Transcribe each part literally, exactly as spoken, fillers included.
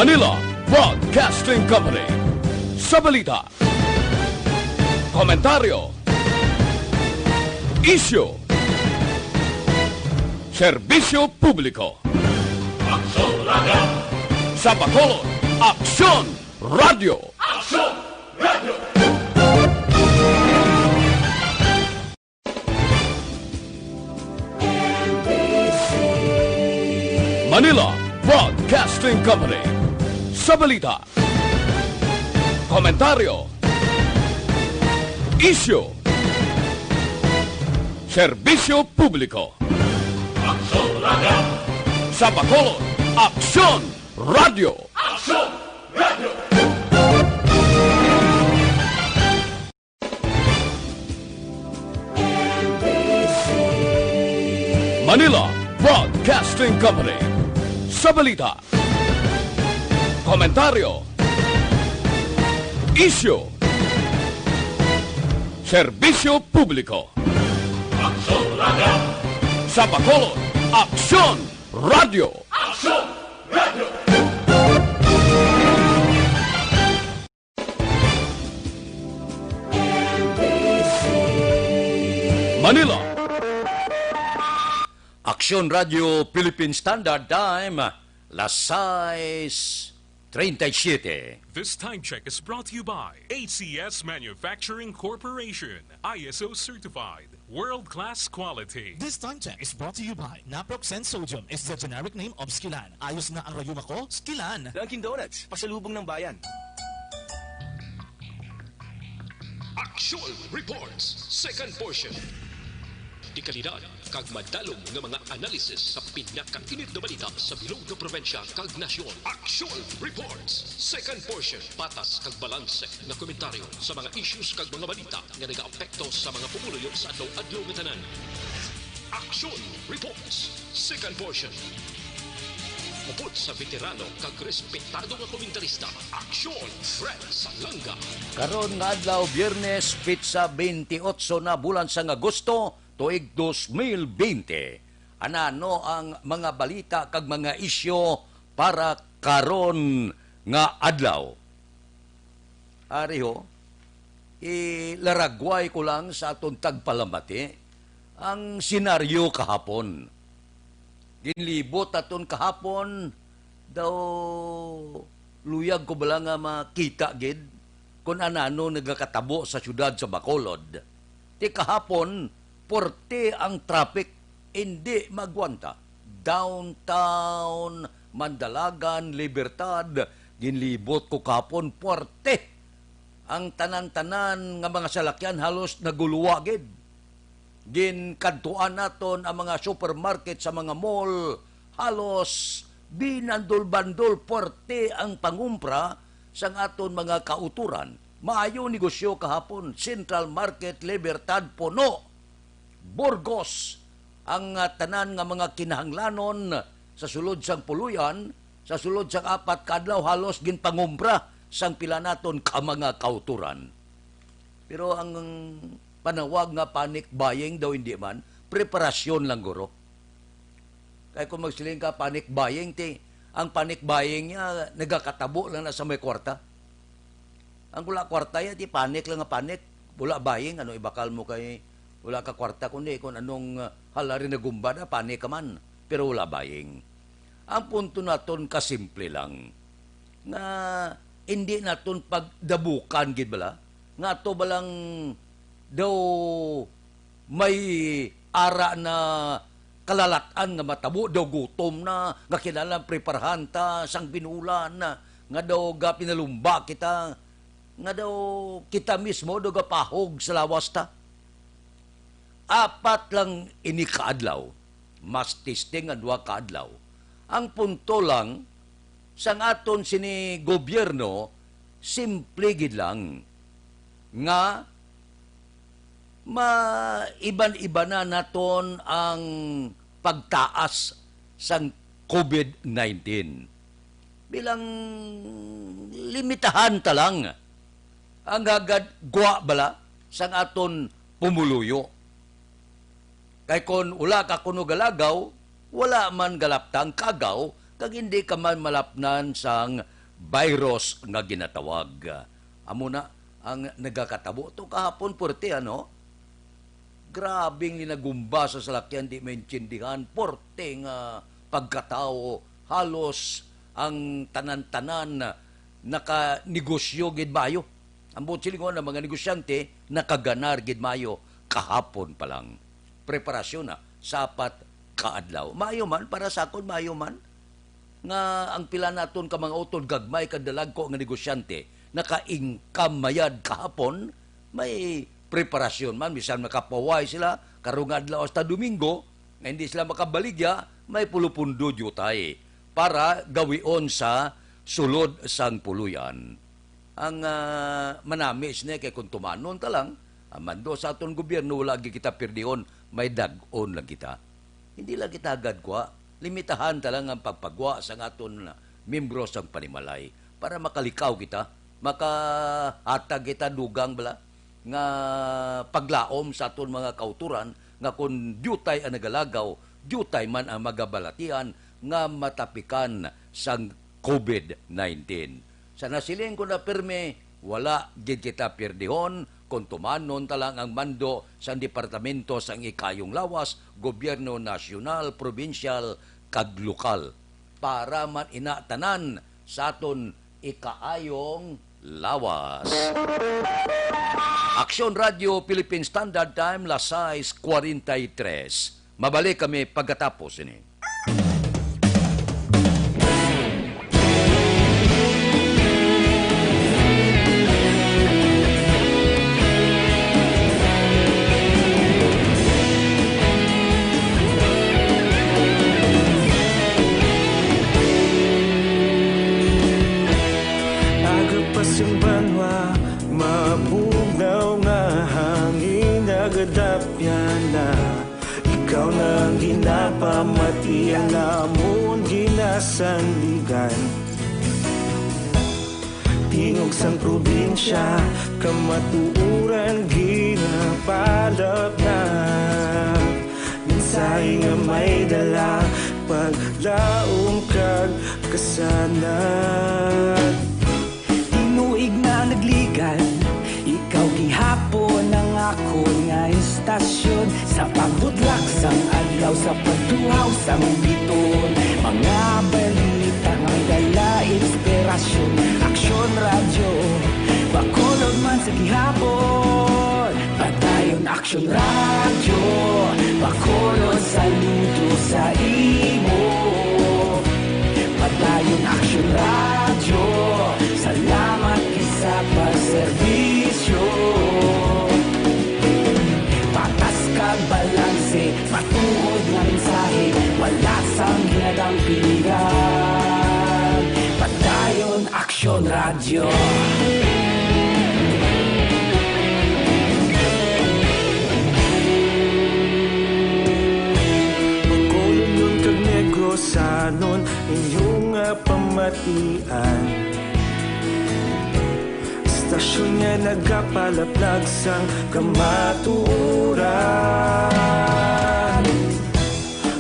Manila Broadcasting Company. Sa balita, komentaryo, isyu, serbisyo publiko. Aksyon Radio! Sa Bacolod, Aksyon Radio! Aksyon Radio! Manila Broadcasting Company. Sa balita, komentaryo, isyu, serbisyo publiko. Aksyon Radio! Sa Bacolod, Aksyon Radio! Aksyon Radio! Manila Broadcasting Company. Sa balita, komentaryo, isyu, serbisyo publiko. Aksyon Radio! Sa Bacolod, Aksyon Radio! Aksyon Radio! Manila. Aksyon Radio Philippine Standard Time, las sais treinta y siete. This time check is brought to you by A C S Manufacturing Corporation, I S O certified, world-class quality. This time check is brought to you by Naproxen Sodium is the generic name of Skilan. Ayos nga ang rayuma ko, Skilan. Dunkin' Donuts, pasalubong ng bayan. Aksyon Reports, second portion. Dekalidad kag madalom nga mga analisis sa pinakainit nga balita sa bilog nga probinsya kag nasyon. Aksyon Reports, second portion. Patas kag balanse nga komentaryo sa mga issues kag mga balita nga nagaapekto sa mga pumuluyo sa adlaw-adlaw nga tanan. Aksyon Reports, second portion. Upod sa veterano kag respetado nga komentarista, Aksyon Fred Salanga. Karon nga adlaw, Biyernes, petsa twenty-eight na bulan sang Agosto, tuig dos mil bente. Anano ang mga balita kag mga isyu para karon nga adlaw? Ari ho, ilaragway ko lang sa aton tagpalamati ang senaryo kahapon. Ginlibot aton kahapon, daw luyag ko bala nga makita gid kon anano nagakatabo sa siyudad sa Bacolod. Ti kahapon, porte ang traffic, indi magwanta. Downtown, Mandalagan, Libertad, ginlibot ko kahapon, porte. Ang tanan-tanan nga mga salakyan halos naguluwa gid. Ginkadtuan naton ang mga supermarket sa mga mall, halos binandol-bandol, porte ang pangumpra sang aton mga kautoran. Maayo negosyo kahapon, Central Market, Libertad, puno. Burgos ang, ah, tanan nga mga kinahanglanon sa sulod sang puluyan, sa sulod sang apat ka adlaw, halos ginpangumpra sang pila naton ka mga kautoran. Pero ang panawag nga panic buying daw, hindi man, preparasyon lang, guro. Kay kung magsiling ka panic buying, ti, ang panic buying niya nagakatabo lang na sa may kwarta. Ang wala kwarta ya, ti panic lang nga panic. Wala buying, ano ibakal mo kay wala ka kwarta, kundi kung anong, ah, halari nagumba na, panic ka man, pero wala buying. Ang punto naton kasimple lang, nga hindi naton pagdabukan gid bala, nga ato balang daw may ara na kalalat-an nga matabo, daw gutom na, nga kinahanglan preparahan ta sang binulan, nga daw ga pinalumba kita, nga daw kita mismo daw gapahog sa lawas ta. Apat lang ini ka adlaw, mas testing nga duha ka adlaw. Ang punto lang, sang aton sini gobyerno, simple gid lang nga maiban-ibanan naton ang pagtaas sang COVID nineteen. Bilang limitahan ta lang ang hagad gwa bala sang aton pumuluyo. Kay kon wala ka kuno galagaw, wala man galaptang kagaw, kag hindi ka man malapnan sang virus nga ginatawag. Amo na ang nagakatabo to kahapon, puwerte, ano? Grabing linagumba sa salakyan, di maintindihan, puwerte nga pagkatawo, halos ang tanan-tanan nakanegosyo gid maayo. Ang buot silingon, ang mga negosyante nakaganar gid maayo kahapon pa lang. Preparasyon na sa apat ka adlaw. Maayo man, para sa akon, maayo man nga ang pila naton ka mga utod, gagmay kag dalagko nga negosyante, naka-income mayad kahapon, may preparasyon man, bisan makapaway sila karong adlaw hasta Domingo, nga hindi sila makabaligya, may pulupundo diutay para gawion sa sulod sang puloy-an. Ang, ah, manami sini kay kung tumanon ta lang, ang mando sa aton gobyerno, wala gid kita pirdihon, may dag-on lang kita. Hindi lang kita agad gwa. Limitahan ta lang ang pagpagwa sang aton miyembro sang panimalay para makalikaw kita, makahatag kita dugang bala nga paglaom sa aton mga kautoran nga kon diutay ang nagalagaw, diutay man ang magabalatian nga matapikan sang covid nineteen. Sa nasiling ko na pirmi, wala gid kita pirdihon kon tumanon ta lang ang mando sang departamento sang ikayong lawas, gobyerno nasyonal, probinsyal, kag lokal, para man ina tanan sa aton ikaayong lawas. Aksyon Radio Philippine Standard Time, las sais cuarenta y tres. Mabalik kami pagkatapos ini. Aga pa sing banwa, mabugnaw nga hangin nagadapyan na. Ikaw na ang ginapamati, ang amon ginasandigan. Tingog sang probinsya, kamatuoran ginapalapnap. Mensahe nga may dala, paglaom kag kasanag. Tinuig na nagligad, ikaw gihapon ang akon nga istasyon. Sa pagbutlak sang adlaw, sa pagtuhaw sang bituon, mga balita nga may dala inspirasyon. Aksyon Radyo Bacolod man sa gihapon. Padayon Aksyon Radyo Bacolod, saludo sa imo. Padayon Aksyon Radyo, salamat gid sa pagserbisyo. Patas kag balanse, matuod nga mensahe, wala sang ginadampingan. Padayon Aksyon Radyo. Bacolodnon kag Negrosanon, inyo nga pamatian. Istasyon nga nagapalaplag sang kamatuoran.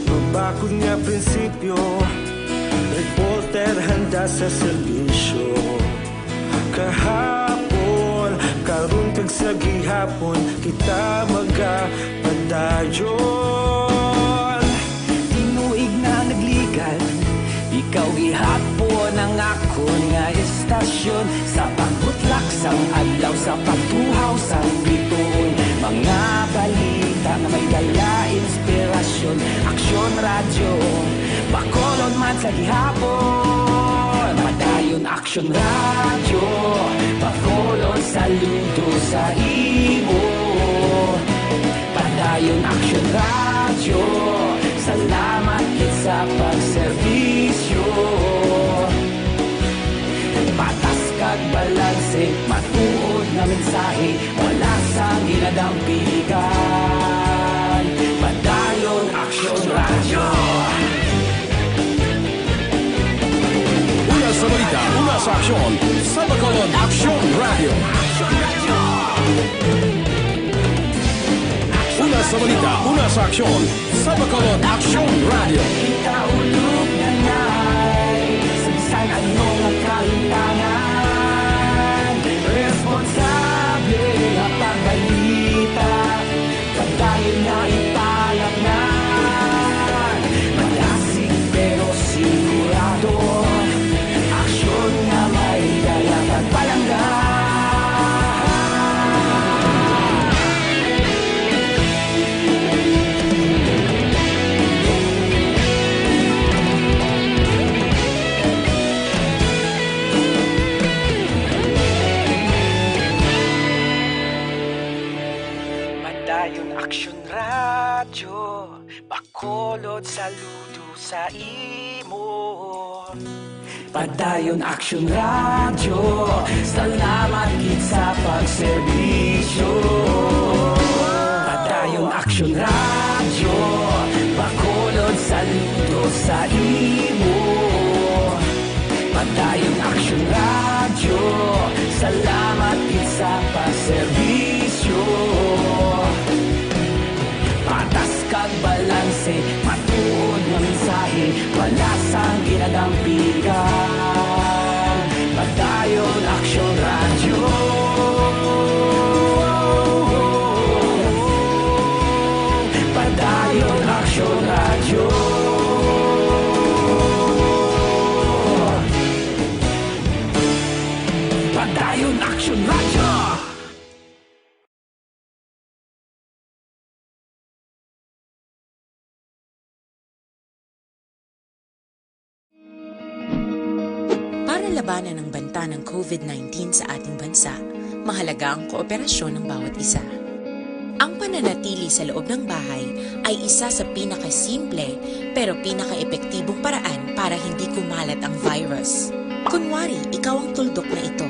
Mabakod nga prinsipyo, reporter handa sa serbisyo. Kahapon, karon kag sa gihapon, kita magapadayon. Tinuig na nagligad, ikaw gihapon ang akon nga istasyon. Sa pagbutlak sang adlaw, sa pagtuhaw sang bituon, mga balita nga may dala inspirasyon. Aksyon Radyo Bacolod man sa gihapon. Padayon Aksyon Radyo Bacolod, saludo sa imo. Padayon Aksyon Radyo, salamat gid sa pagserbisyo. Patas kag balanse, matuod nga mensahe, wala sang ginadampigan. Padayon Aksyon Radyo. Una sa balita, una sa aksyon, sa Bacolod Aksyon Radyo. Una sa balita, una sa aksyon, sa Bacolod Aksyon Radyo. Kita ulog na na. Aksyon Radyo, Bacolod, saludo sa imo. Padayon Aksyon Radyo, salamat gid sa pagserbisyo. Padayon Aksyon Radyo, Bacolod, saludo sa imo. Padayon Aksyon Radyo, salamat gid sa pagserbisyo. Patas kag balanse, matuod nga mensahe, wala sang ginadampigan. Padayon Aksyon Radyo. Padayon Aksyon Radyo. Padayon Aksyon Radyo. Para labanan ang banta ng covid nineteen sa ating bansa, mahalaga ang kooperasyon ng bawat isa. Ang pananatili sa loob ng bahay ay isa sa pinakasimple pero pinakaepektibong paraan para hindi kumalat ang virus. Kunwari, ikaw ang tuldok na ito.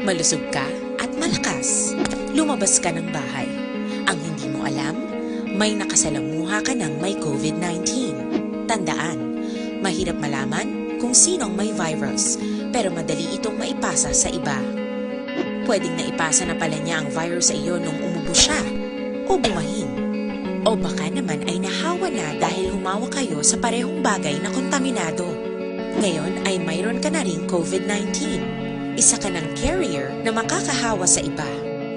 Malusog ka at malakas. Lumabas ka ng bahay. Ang hindi mo alam, may nakasalamuha ka ng may covid nineteen. Tandaan, mahirap malaman kung sino ang may virus, pero madali itong maipasa sa iba. Pwedeng naipasa na pala niya ang virus sa iyo nung umubo siya o bumahin. O baka naman ay nahawa na dahil humawak kayo sa parehong bagay na kontaminado. Ngayon ay mayroon ka na ring covid nineteen. Isa ka ng carrier na makakahawa sa iba.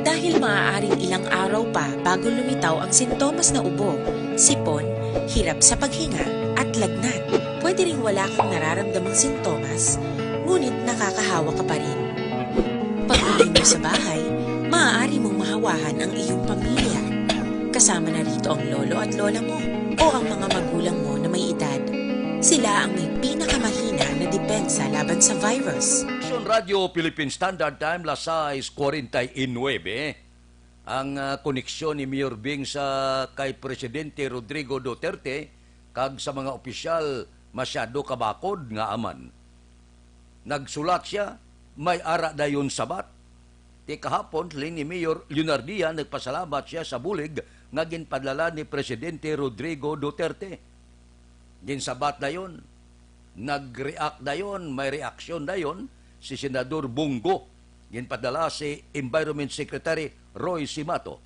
Dahil maaaring ilang araw pa bago lumitaw ang sintomas na ubo, sipon, hirap sa paghinga, at lagnat. Pwede ring wala kang nararamdamang sintomas, ngunit nakakahawa ka pa rin. Pag-uwi mo sa bahay, maaari mong mahawahan ang iyong pamilya. Kasama na rito ang lolo at lola mo o ang mga magulang mo na may edad. Sila ang may pinakamahina na depensa laban sa virus. Aksyon Radyo Philippine Standard Time, las sais cuarenta y nueve. Ang, ah, koneksyon ni Mayor Bing sa kay Presidente Rodrigo Duterte kag sa mga opisyal masyado kabakod nga aman. Nagsulat siya, may ara dayon sabat. Ti kahapon, siling ni Mayor Leonardia, nagpasalamat siya sa bulig nga ginpadala ni Presidente Rodrigo Duterte. Ginsabat dayon, nag-react dayon, may reaksyon dayon si Senador Bong Go. Ginpadala si Environment Secretary Roy Simato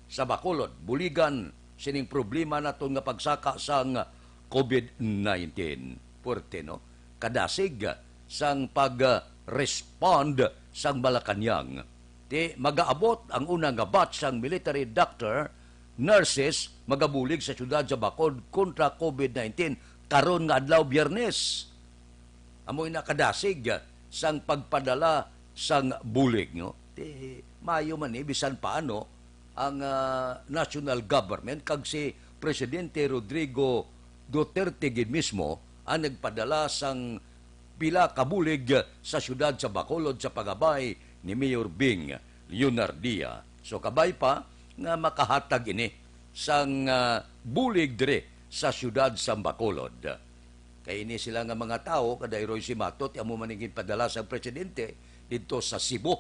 sa Bacolod, buligan sining problema naton nga pagsaka sang covid nineteen. Puwerte, no? Kadasig sang pag-respond sang Malacañang. Ti magaabot ang una nga batch sang military doctor, nurses, magabulig sa siyudad sa Bacolod kontra covid nineteen karon nga adlaw, Biyernes. Amo ina kadasig sang pagpadala sang bulig, no? Ti maayo man ni bisan paano ang, ah, national government kag si Presidente Rodrigo Duterte gid mismo ang nagpadala sang pila ka bulig sa siyudad sa Bacolod sa pagabay ni Mayor Bing Leonardia. So, kabay pa nga makahatag ini sang, ah, bulig diri sa siyudad sa Bacolod. Kay ini sila nga mga tawo, kaday Roy Simato, ti amo man ang ginpadala sang presidente didto sa Cebu.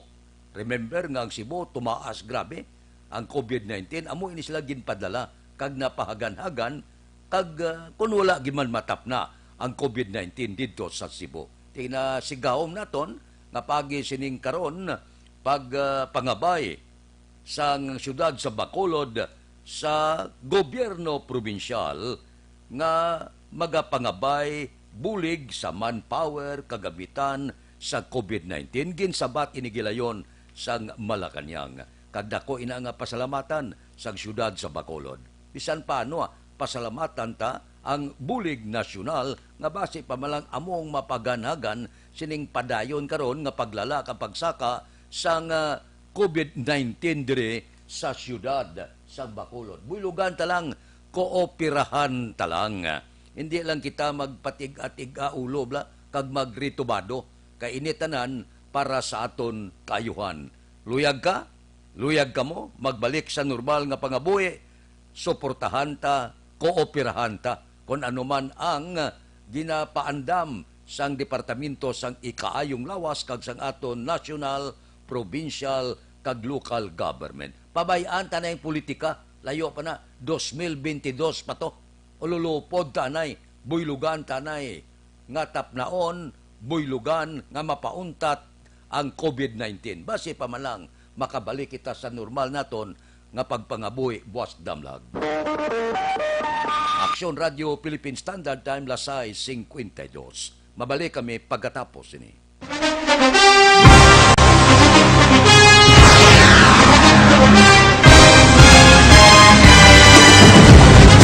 Remember nga ang Cebu tumaas grabe ang covid nineteen, amo ini sila ginpadala kag napahagan-hagan kag, ah, kun wala gid man matapna ang covid nineteen didto sa Cebu. Ti nasigahom naton nga paagi sining karon pag, ah, pangabay sang siyudad sa Bacolod sa gobyerno probinsyal nga magapangabay bulig sa manpower, kagamitan sa covid nineteen, ginsabat ini gilayon sang Malacañang. Kag dako ina nga pasalamatan sang siyudad sa Bacolod. Bisan pa ano, ah, pasalamatan ta ang bulig nasyonal nga basi pa man lang among mapaganhagan sining padayon karon nga paglala kag pagsaka sang, ah, covid nineteen diri sa siyudad sang Bacolod. Buylogan ta lang, kooperahan ta lang. Hindi lang kita magpatig-atig-a ulo bla, kag magritubado, kay ini tanan para sa aton kaayuhan. Luyag ka? Luyag kamo magbalik sa normal nga pangabuhi, suportahan ta, kooperahan ta kon ano man ang ginapaandam sang Departamento sang Ikaayong Lawas kag sang aton national, provincial, kag local government. Pabay-an ta na ang politika, layo pa na, dos mil bentidós pa to. Ululupod ta anay, buylugan ta anay, nga tapnaon, buylugan nga mapauntat ang COVID nineteen. Basi pa man lang makabalik kita sa normal naton nga pagpangabuhi buas damlag. Aksyon Radio Philippine Standard Time, las sais cincuenta y dos. Mabalik kami pagkatapos sini.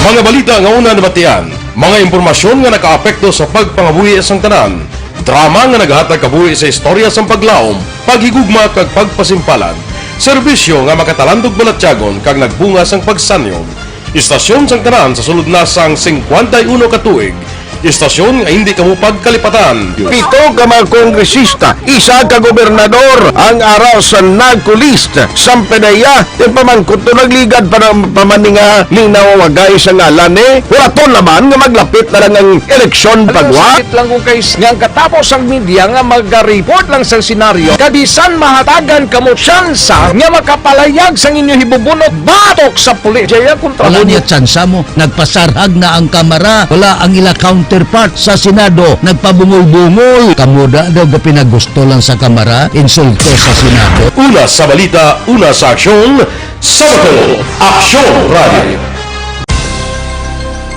Mga balita nga una nabatian, mga impormasyon nga nakaapekto sa pagpangabuhi sang tanan, drama nga naghatag kabuhi sa istorya sang paglaom, paghigugma kag pagpasimpalan, serbisyo nga makatalandog balatyagon kag nagbunga sang pagsanyog. Istasyon sang tanan sa sulod na sang singkwenta y uno ka tuig. Istasyon nga hindi kamo pagkalipatan. Pito ka mga kongresista, isa ka gobernador ang ara sa NAGCO list. Sampanaya, ti pamangkot to nagligad pa ng pamaninga ni nawawagay sa ngalan ni. Wala to naman nga maglapit na lang ang eleksyon pagwa. Sakit lang kung kay nga ang katapos ang media nga magareport lang sa senaryo, kabisan mahatagan kamo tsansa nga makapalayag sang inyo hibubunot batok sa pulis. Jaya kontra Wala mo niya tsansa mo. Nagpasarhag na ang Kamara. Wala ang ila counterpart sa Senado. Nagpabungol-bungol. Kamo da daw gapinagusto lang sa Kamara, insulto sa Senado. Una sa balita, una sa aksyon, sa Bacolod, Aksyon Radio.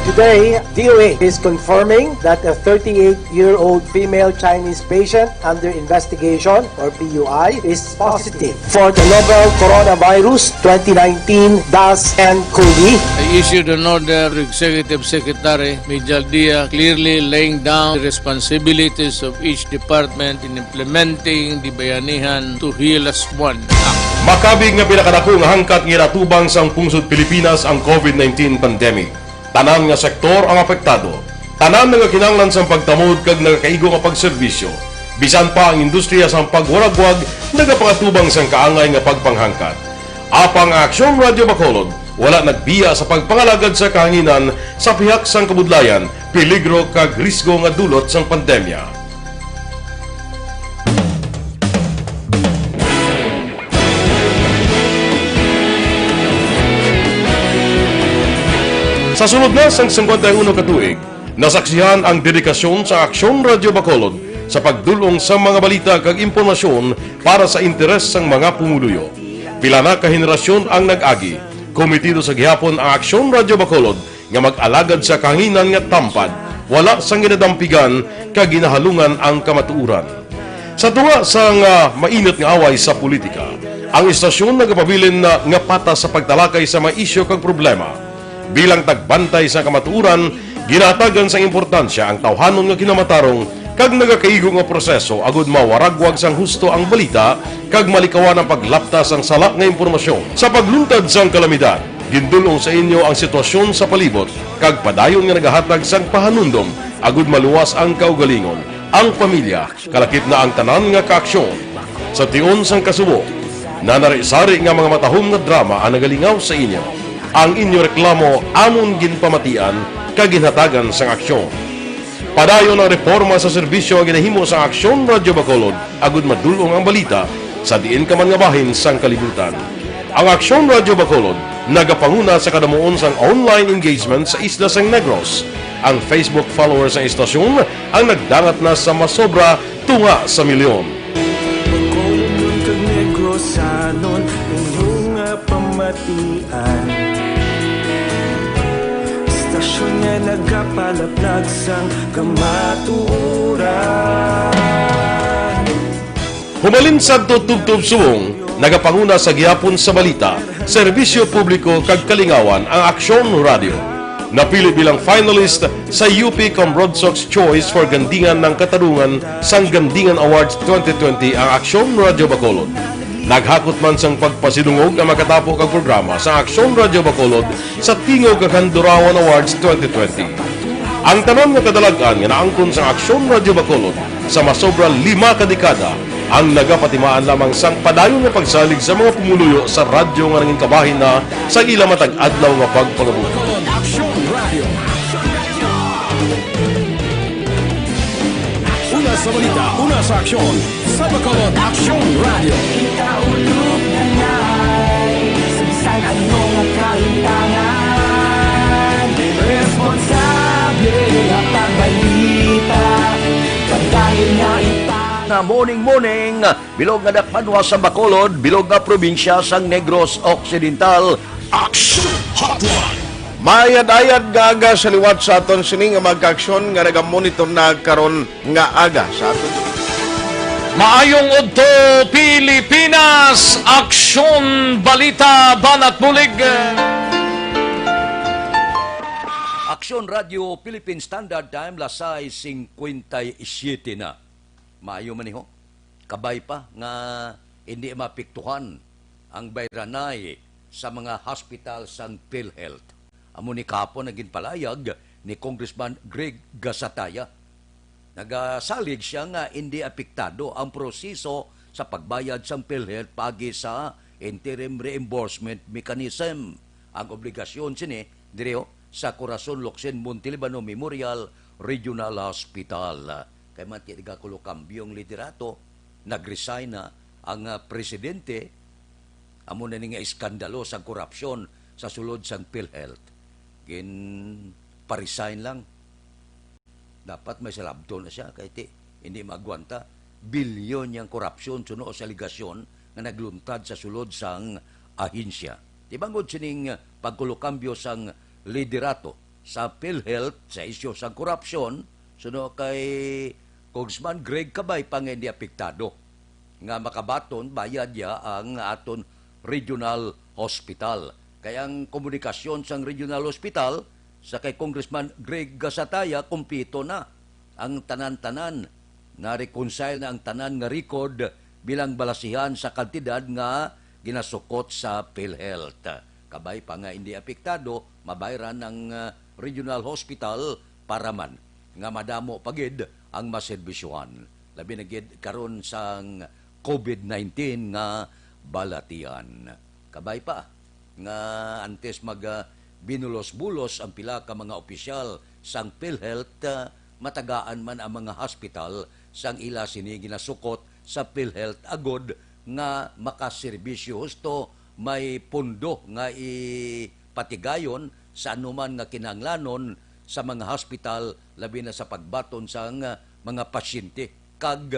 Today, D O H is confirming that a thirty-eight-year-old female Chinese patient under investigation, or P U I, is positive for the novel coronavirus twenty nineteen dash N cov. I issued an order to Executive Secretary Mijal Dia, clearly laying down the responsibilities of each department in implementing the Bayanihan to Heal As One Act. Makabig nga pinakadako nga hangkat nga ginatubang sang pungsod Pilipinas ang COVID nineteen pandemic. Tanan nga sektor ang apektado. Tanan nagakinahanglan sang pagtamod kag nagakaigo nga pagserbisyo. Bisan pa ang industriya sang pagwaragwag nagapangatubang sang kaangay nga pagpanghangkat. Apang ang Aksyon Radio Bacolod wala nagbiya sa pagpangalagad sa kahanginan sa pihak sang kabudlayan, peligro kag risgo nga dulot sang pandemya. Sa sulod na sang singkwenta y uno ka tuig, nasaksihan ang dedikasyon sa Aksyon Radio Bacolod sa pagdul-ong sa mga balita kag impormasyon para sa interes sang mga pumuluyo. Pila na ka henerasyon ang nag-agi. Komitido sa gihapon ang Aksyon Radio Bacolod nga mag-alagad sa kahanginan nga tampad, wala sang ginadampigan kag ginahalungan ang kamatuoran. Sa tunga sang, ah, mainit nga away sa politika, ang istasyon nagapabilin na nga patas sa pagtalakay sa mga isyu kag problema. Bilang tagbantay sa kamatuoran, ginahatagan sang importansya ang tawhanon nga kinamatarong kag nagakaigo nga proseso agud mawaragwag sang husto ang balita kag malikawan ang paglapta sang sala nga impormasyon. Sa pagluntad sang kalamidad, gindul-ong sa inyo ang sitwasyon sa palibot kag padayon nga nagahatag sang pahanumdom agud maluwas ang kaugalingon, ang pamilya, kalakip na ang tanan nga kaaksyon. Sa tion sang kasubo, nanari-sari nga mga matahom nga drama ang nagalingaw sa inyo. Ang inyo reklamo amon ginpamatian kag ginhatagan sang aksyon. Padayon ang reporma sa serbisyo nga ginahimo sa Aksyon Radyo Bacolod agud madul-ong ang balita sa diin ka man nga bahin sang kalibutan. Ang Aksyon Radyo Bacolod nagapanguna sa kadamuon sang online engagement sa isla sang Negros. Ang Facebook followers sang istasyon ang nagdangat na sa masobra tunga sa milyon. Bacolodnon kag Negrosanon, inyo nga pamatian. Istasyon nga nagapalaplag sang kamatuoran. Humalin sadto tubtob subong, nagapanguna sa gihapon sa balita, serbisyo publiko kag kalingawan ang Aksyon Radyo. Napili bilang finalist sa U P Cambrodsoc's Choice for Gandingan ng Katarungan sang Gandingan Awards twenty twenty ang Aksyon Radyo Bacolod. Naghakot man sang pagpasidungog ang makatapo kag programa sa Aksyon Radyo Bacolod sa Tingog kag Handurawan Awards twenty twenty. Ang tanan nga kadalag-an nga naangkon sang Aksyon Radyo Bacolod sa masobra lima ka dekada Ang nagapatimaan lamang sang padayon nga pagsalig sa mga pumuluyo sa radyo nga nangin kabahin na sa ila matag adlaw nga pagpangabuhi. Aksyon Radio. Una sa balita, una sa aksyon, sa Bacolod Aksyon Radio. Kita ulog na ngay, sa bisan ano nga kahintangan, responsable nga pagbalita, padayon nga ipang- Na morning, morning, bilog nga dakpanwa sa Bacolod, bilog nga probinsya sang Negros Occidental. Action Hotline. Mayad-ayad nga aga sa liwat sa aton sini nga mga kaaksyon nga nagamonitor na karon nga aga sa aton. Maayong udto, Pilipinas! Aksyon, balita, banat bulig. Aksyon Radio Philippine Standard Time, las sais cincuenta y siete na. Maayo man, iho. Kabay pa nga hindi maapektuhan ang bayranay sa mga hospital sang PhilHealth. Amo ni kahapon ang ginpalayag ni Congressman Greg Gasataya. Nagasalig siya nga hindi apektado ang proseso sa pagbayad sang PhilHealth paagi sa interim reimbursement mechanism. Ang obligasyon sini diri, oh, sa Corazon Locsin Montelibano Memorial Regional Hospital. Kay man ti nagakambyo ang liderato, nag-resign na ang, ah, presidente. Amo na ni nga iskandalo sang korupsyon sa sulod sang PhilHealth. Ginpa-resign lang. Dapat may salabton na siya, kay ti, hindi maagwanta. Bilyon yang korupsyon suno sa aligasyon nga nagluntad sa sulod sang ahensya. Ti bangod sining pagkulokambyo sang liderato sa PhilHealth sa isyu sang korupsyon, suno kay Congressman Greg, kabay pa nga hindi apektado nga makabaton bayad ya ang aton regional hospital. Kay ang komunikasyon sang regional hospital sa kay Congressman Greg Gasataya, kumpleto na ang tanan-tanan. Na-reconcile na ang tanan nga record bilang balasihan sa kantidad nga ginasukot sa PhilHealth. Kabay pa nga hindi apektado, mabayran ang, ah, regional hospital para man nga madamo pa gid ang maserbisyohan, labi na gid karon sang COVID nineteen nga balatian. Kabay pa nga antes mag, ah, binulos-bulos ang pila ka mga opisyal sang PhilHealth, ah, matagaan man ang mga hospital sang ila sini ginasukot sa PhilHealth agod nga makaserbisyo husto may pondo nga ipatigayon sa anuman nga kinahanglanon sa mga hospital, labi na sa pagbaton sang mga pasyente, kag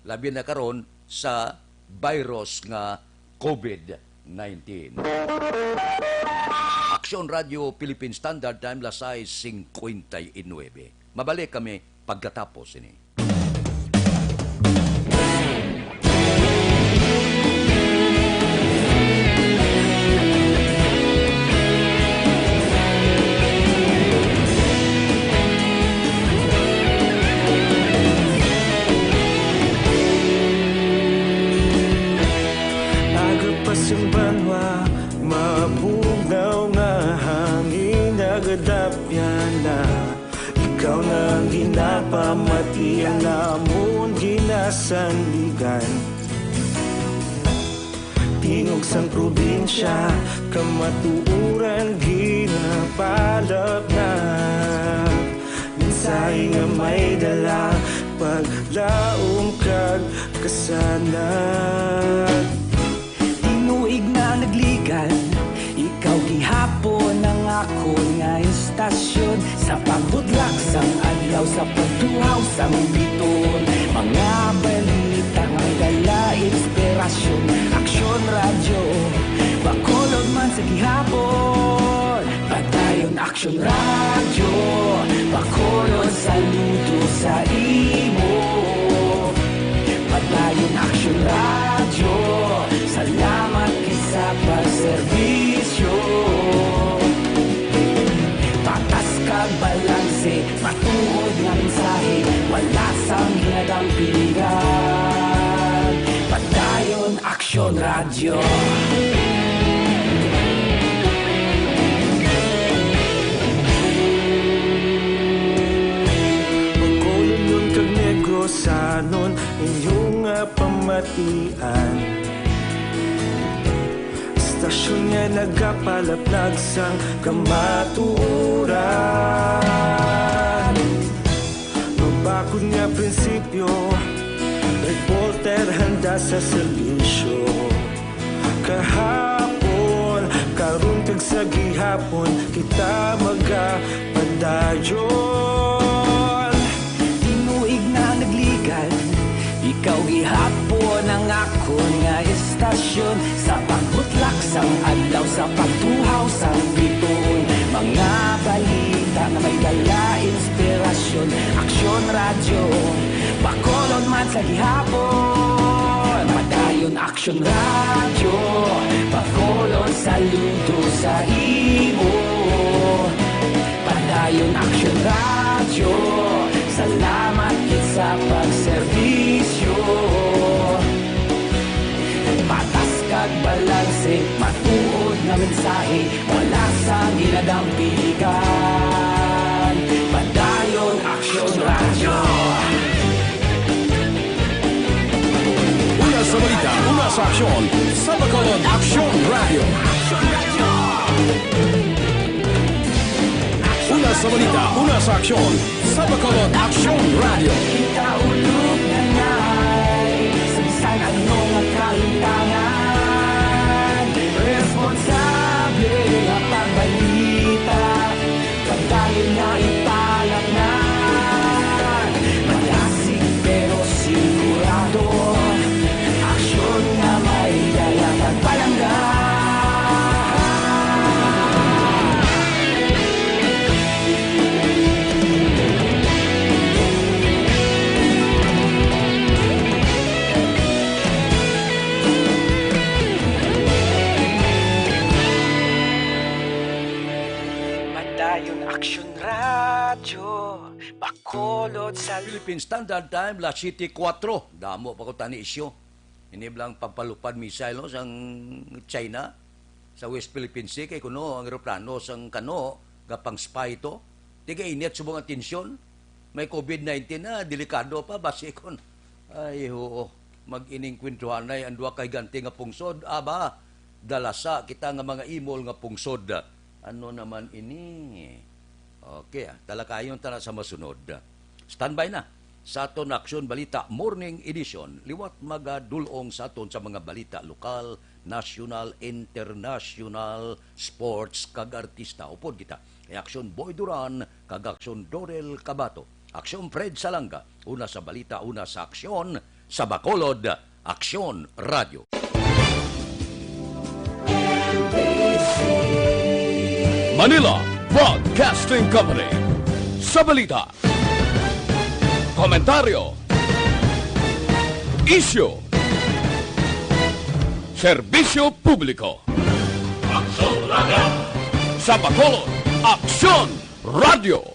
labi na karon sa virus nga COVID nineteen. Aksyon Radio Philippine Standard Time, las sais cincuenta y nueve. Mabalik kami pagkatapos ini. Aga pa sing banwa, mabugnaw nga hangin, nagadapyan na. Ikaw na ang ginapamati, ang amon ginasandigan. Tingog sang probinsya, kamatuoran ginapalapnap. Mensahe nga may dala, paglaom kag kasanag. Tinuig na nagligan, ikaw gihapon ang akon nga istasyon. Sa pagbudlak sang adlaw, sa pagtuhaw sang biton, mga balita nga may dala inspirasyon. Aksyon Radyo, Bacolod man sa gihapon. Padayon Aksyon Radyo, Bacolod, saludo sa imo. Padayon Aksyon Radyo, salamat gid sa pagserbisyo. Patas kag balanse, matuod nga mensahe, wala sang ginadampingan. Padayon Aksyon Radyo. Tian. Istasyon nga nagapalaplag sang kamatuoran. Mabakod nga prinsipyo, reporter handa sa serbisyo. Kahapon, karon, kag sa gihapon, kita magapadayon. Tinuig na nagligad, ikaw gihapon ang akon nga istasyon. Sa pagbutlak sang adlaw, sa pagtuhaw sang bituon, mga balita nga may dala inspirasyon. Aksyon Radyo, Bacolod man sa gihapon. Padayon Aksyon Radyo, Bacolod, saludo sa imo. Padayon Aksyon Radyo, salamat gid sa pagserbisyo. Patas kag balanse, matuod nga mensahe, wala sang ginadampiligan. Padayon Aksyon Radyo. Una sa balita, una sa aksyon, sa Bacolod, Aksyon Radyo. Una sa balita, una sa aksyon, sa Bacolod, Aksyon Radyo. Kita ulog na ngay, sa bisan ano nga kalimtangan, responsable nga pagbalita. Padayon nga ipalaknag, madasig pero sigurado, aksyon nga may dala kag palangga. Padayon Aksyon Radyo, Bacolod sa Philippine Standard Time, las siyete kuwatro. Damo pa ko tani isyu. Ini bala ang pampalupad missile, no, sang China sa West Philippine Sea, kay kuno ang eroplano sang kano gapang spy to. Tiga-init subong ang tensyon. May covid nineteen na, delikado pa, basi kon, ay, oo, mag-iningkwentruhanay ang duha ka higante nga pungsod. Aba, dalasa kita nga mga imol nga pungsod. Ano naman ini? Okay, ah, talakayon ta na sa masunod. Standby na sa aton Aksyon Balita Morning Edition. Liwat magadul-ong sa aton sa mga balita lokal, nasyonal, internasyonal, sports, kag artista. Upod kita kay Aksyon Boy Duran kag Aksyon Dorel Cabato. Aksyon Fred Salanga, una sa balita, una sa aksyon, sa Bacolod, Aksyon Radyo. Manila Broadcasting Company. Sa balita, komentaryo, isyu, serbisyo publiko. Aksyon Radyo. Sa Bacolod, Aksyon Radyo.